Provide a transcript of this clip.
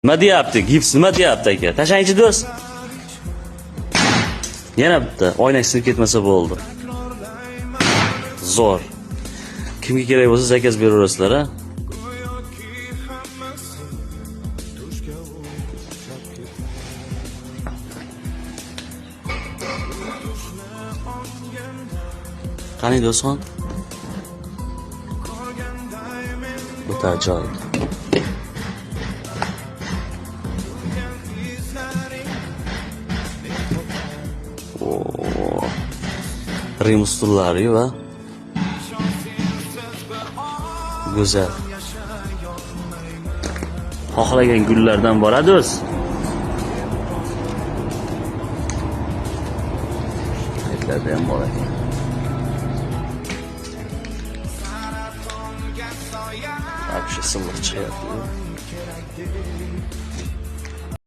Nima deyapti? Gips nima deyapti, aka? Tashlangchi, do'st. Yana bitta oynak sinib ketmasa bo'ldi. Zo'r. Kimga kerak bo'lsa, заказ beraverasizlar, a? Go'yoki hammasi tushga o'xshab ketdi. Tushni ongimda Qani, do'stxon? qolganday men. O'ta ajoyib. Izlaring. Oo. Rim ustullari va Sensiz bir oz go'zal. Xohlagan gullardan boradi o'z. Aytlarda ham bor ekan. Saratonga soya. Вообще silliq chiqyapti.